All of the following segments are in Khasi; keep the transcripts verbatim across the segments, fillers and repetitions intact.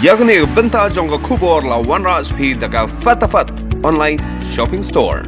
Ïa kane ka bynta jong ka khubor la wanrah sha phi da ka Fatafat Online Shopping Store.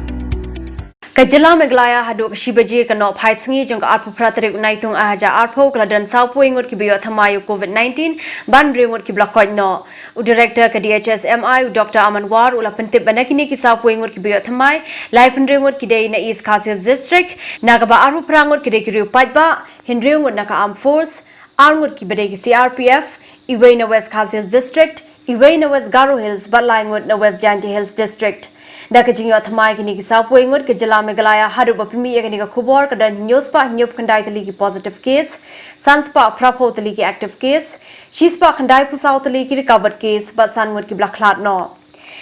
Ka jylla Meghalaya haduh ka shi baje ka nohphai sngi jong ka arphew phra tarik u Naitung ar hajar arphew ka la don sawphew wei ngut kiba ïoh thymmai ïa u COVID nineteen, ba hynriew ngut kiba la koit noh. U Director ka D H S M I u Doctor Aman War u la pyntip ba na kine ki sawphew wei ngut kiba ïoh thymmai, laiphew hynriew ngut ki dei na East Khasi Hills District, na kaba arphew phra ngut ki dei ki riew paidbah, hynriew ngut na ka Armed Force, ar ngut kiba dei ki C R P F, iwei na West Khasi Hills District, iwei na West Garo Hills bad lai ngut na West Jaintia Hills District. Da ka jingïoh thymmai kine ki sawphew wei ngut, ka jylla Meghalaya haduh ba pynmih ïa kane ka khubor ka don hynñiew spah hynñiew phew khyndai tylli ki positive case, san spah phra phew tylli ki active case, shi spah khyndai phew saw tylli ki recovered case bad san ngut kiba la khlad noh.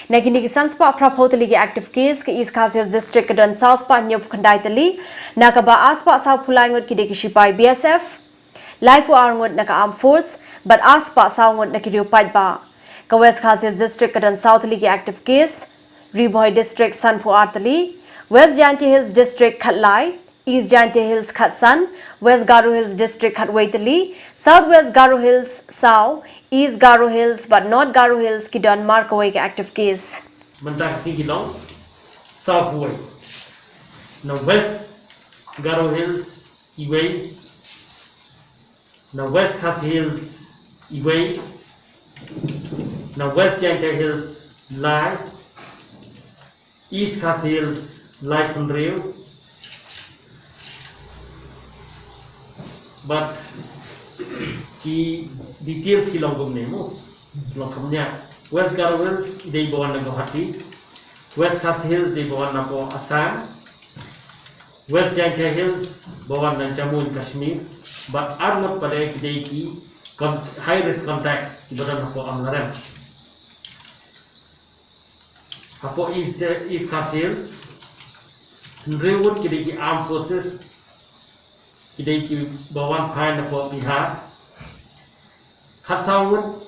Na kine ki san spah phra phew tylli ki active case, ka East Khasi Hills District ka don saw spah hynñiew phew khyndai tylli, na kaba ar spah sawphew lai ngut ki dei ki shipai B S F, laiphew ar ngut na ka Armed Force bad ar spah saw ngut na ki riew paidbah. Ka West Khasi Hills District ka don saw tylli ki active case, Ri Bhoi District sanphew ar tylli, West Jaintia Hills District khatlai, East Jaintia Hills khatsan, West Garo Hills District khatwei tylli, South West Garo Hills saw, East Garo Hills bad North Garo Hills ki don markawei ka active case. Mynta ka sngi ki long sawphew wei. Na West Garo Hills iwei, na West Khasi Hills iwei, na West Jaintia Hills lai, East Khasi Hills laiphew hynriew. Bad ki details ki long kumne mo. Long kumne. West Garo Hills dei ba wan na Guwahati. West Khasi Hills dei ba wan na ko Assam. West Jaintia Hills ba wan na Jammu and Kashmir. Bad ar ngut pat ki dei ki con-, high risk contacts kiba don na ko Amlarem. Hapoh East, East Khasi Hills, hynriew ngut ki dei ki Armed Forces, ki dei kiba wan phai napoh Bihar. Khatsaw ngut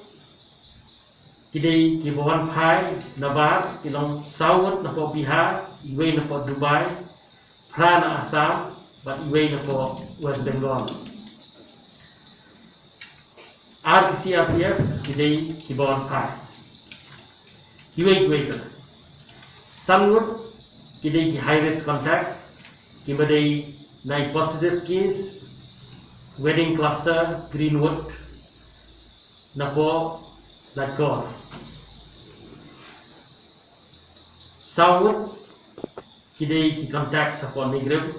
ki dei kiba wan phai nabar, ki long saw ngut napoh Bihar, iwei napoh Dubai, phra na Assam, bad iwei napoh West Bengal. Ar ki C R P F ki dei kiba wan phai. Kiwei kiwei ka. San ngut ki dei ki high risk contact, kiba dei na i positive case, wedding cluster, Greenwood, napoh Laitkor. Saw ngut ki dei ki contact hapoh NEIGRIHMS.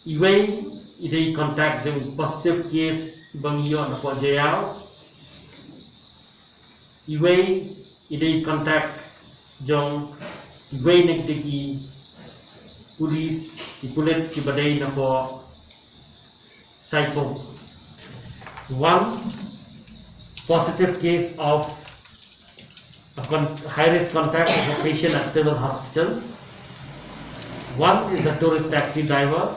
Iwei i dei contact jong positive case ba ngi ïoh napoh Jaïaw. Iwei i dei contact jong iwei na kita ki police, ki pulit kiba dei napoh Saipung. One positive case of a con-, high risk contact of a patient at Civil Hospital. One is a tourist taxi driver.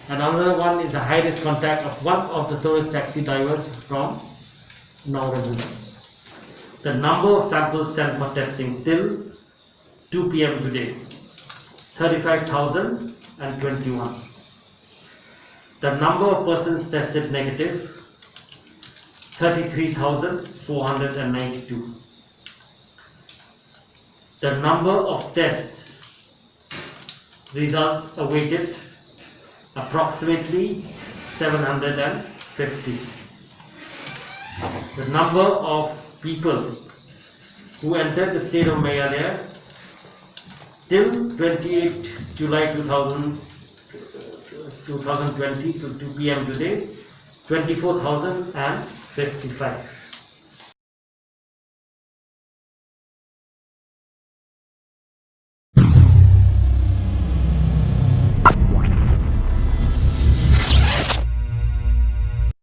And another one is a high risk contact of one of the tourist taxi drivers from Nongrum Hills. The number of samples sent for testing till two P M today, thirty-five thousand and twenty-one. The number of persons tested negative, thirty-three thousand four hundred and ninety-two. The number of test results awaited, approximately seven hundred and fifty. The number of people who entered the state of Meghalaya till twenty-eighth July two thousand, two thousand twenty to two P M today, twenty-four thousand and fifty-five.